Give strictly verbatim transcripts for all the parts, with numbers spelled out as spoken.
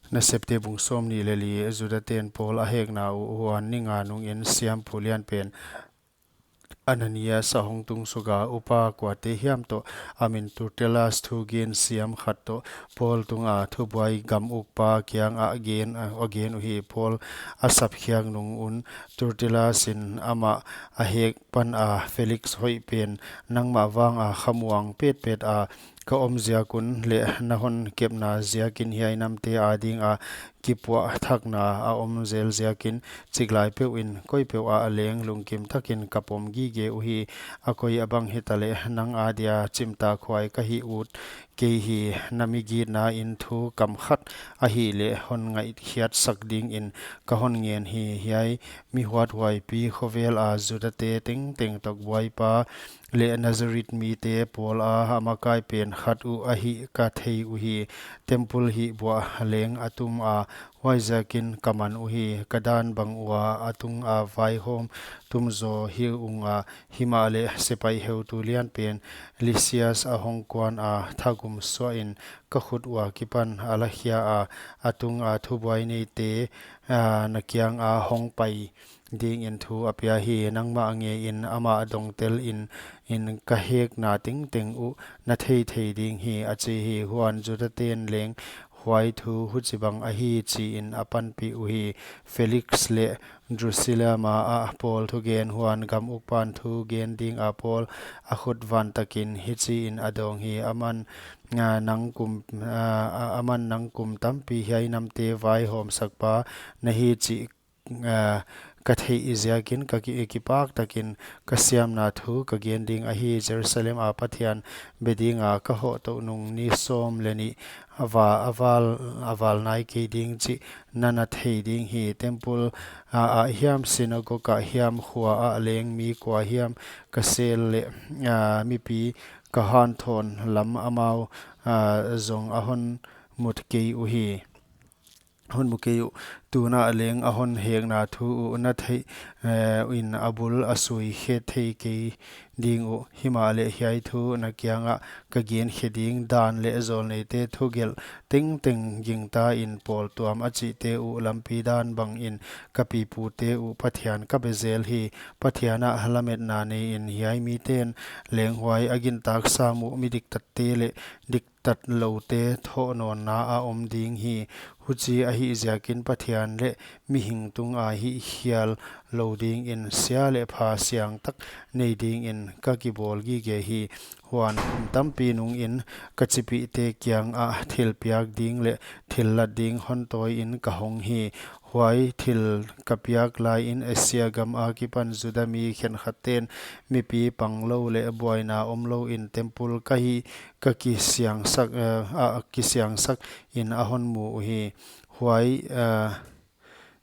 Nasepte bung sawmnih leh li. Judaten Paul a hekna uh. Huan ni nga nungin siampu lianpen Ananias a hong tung suk a, upa kuate hiam toh a min Tertullus thugen siam khat toh Paul tunga thubuai gam ukpa kiangah gen, a gen uhi. Paul a sapkhiak nung un Tertullus in amah a hek pan a, Felix hoih pen, nangmah vanga khamuang petpet a ka om ziak un leh na hon kepna ziakin hiai namte adinga kipuah thakna a om zel ziakin, chiklai peuhin koi peuh ah leng lungkim takin ka pom gige uhi. A koi a bang hitaleh nang adia chimtakhuai ka hih ut kei hi. Na migitna in thu kam khat ahihleh hon ngaihkhiatsak dingin ka hon ngen hi. Hiai mi huathuaipi, khovela Judate tengteng toh buaipa leh Nazareth mite Paul a a makai pen khat uh ahih ka thei uhi. Temple hihbuah leng a tum a, huaiziakin ka man uhi. Ka dan bang ua a tunga vaihawm tum zaw hi ung a, himahleh sepaih heutu lianpen Lisias a hong kuan a, thagum suahin ka khut ua kipan a lakhia a, a tunga thubuai neite, a, na kianga hong pai dingin thu a pia hi. Nangmah ngeiin amah dongtelin, in ka hekna tengteng uh na theithei ding hi, a chi hi. Huan Judaten leng huai thu huchibang ahi chiin a panpih uhi. Felix leh Drusilla maah Paul thugen. Huan gam ukpan thugen dinga Paul a khut vantakin hichiin a dawng hi. Aman, a, nang kum, a, a, aman nang kum tampi hiai namte vaihawmsakpa na hi chih, a, ka theih ziakin ka ki-, kipak takin ka siamna thu ka gen ding ahi. Jerusalem a Pathian be dinga ka hoh touh nung ni sawm leh nih a va-, a val, a val nai kei ding chih na na thei ding hi. Temple, a, ah hiam, synagogue ah hiam, khua ah leng mi kua hiam ka sel leh, a, mipi ka hanthawn lam amau, a, zong a hon mut kei uhi. Hon mu kei uh. Tuna leng a hon hekna thu uh na theih, eh, in a bul a sui khe thei kei ding uh. Himahleh hiai thu na kiangah ka gen khe ding. Dan leh zawlneite thugelh tengteng gingtain Paul tuam a chihte uh lampi dan bangin ka pipute uh Pathian ka be zel hi. Pathian ah lametna neiin hiai miten leng huai a gintak sam uh mi diktatte leh dik tat loute thohnawnna a om ding hi. Huchi ahih ziakin Pathian leh mihing tunga hihkhial lou dingin sia leh pha siangtak nei dingin ka kibawl gige hi. Huan kum tampi nungin ka chipihte kiangah thilpiak ding leh thillat ding hon tawiin ka hong hi. Huai thil ka piak laiin Asia gam akipan Juda mi khenkhatten mipi panglou leh buaina omlouin temple ka hi ka kisiangsak, eh, a kisiangsakin a hon mu uhi. Huai, eh,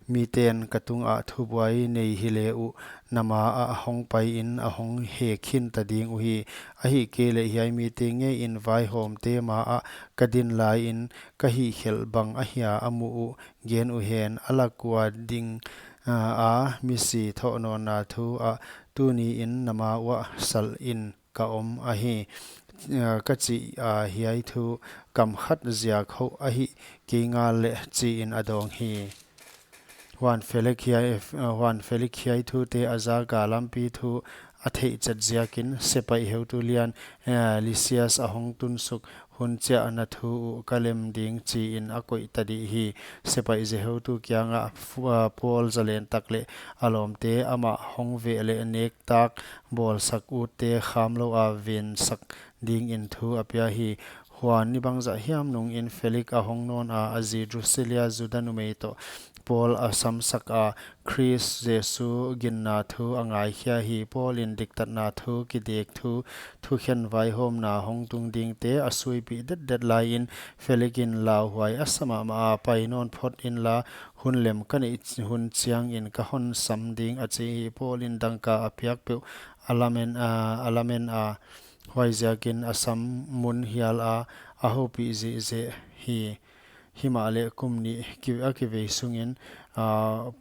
miten ka tungah thubuai nei hileh uh na maah hong paiin a hong hek khinta ding uhi. Ahihkeileh hiai mite ngeiin vaihawmte maah ka din laiin ka hihkhelh bang ahia a mu uh gen uhen. A lak ua ding, a, a misi thohnawnna thu ah tuniin na ma uah salhin ka om ahi. A, ka chih a, hiai thu kam khat ziak hoh ahih kei ngal leh, chiin a dawng hi. Huan Felix hiai, huan Felix hiai thute a zak a, lampi thu a theihchet ziakin sepaih heutu lian, eh, Lisias a hong tunsuk hun chiah na thu uh ka lem ding chiin a koih ta dih hi. Sepaih ze heutu kiangah fu-, ah, Paul zalen tak leh a lawmte amah hong veh leh nektak bawlsak utte khamlou a vensak dingin thu a pia hi. Huan ni bangzah hiam nungin Felix a hong nawn a, a zi Drusilla Juda numei toh Paul a samsak a, Khrist Jesu ginna thu a ngaikhia hi. Paul in diktatna thu, kidek thu, thukhen vaihawmna hong tung dingte a suipih detdet laiin Felix in lauhuai a sa mahmah a, pai nawn phot inla, hun lem ka neih hun chiangin ka hon sam ding a chi hi. Paul in dangka a piak peuh a lamen a, a lamen a, huaiziakin a sam mun hial a, a houpih zihzeh hi. Himahleh kum nih ki-, a kivei sungin, a,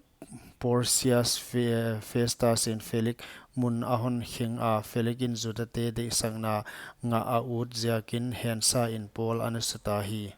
Porcius Fe-, Festus in Felix mun a hon kheng a, Felix in Judate deihsakna ngah a ut ziakin hensain Paul a na sut ta hi.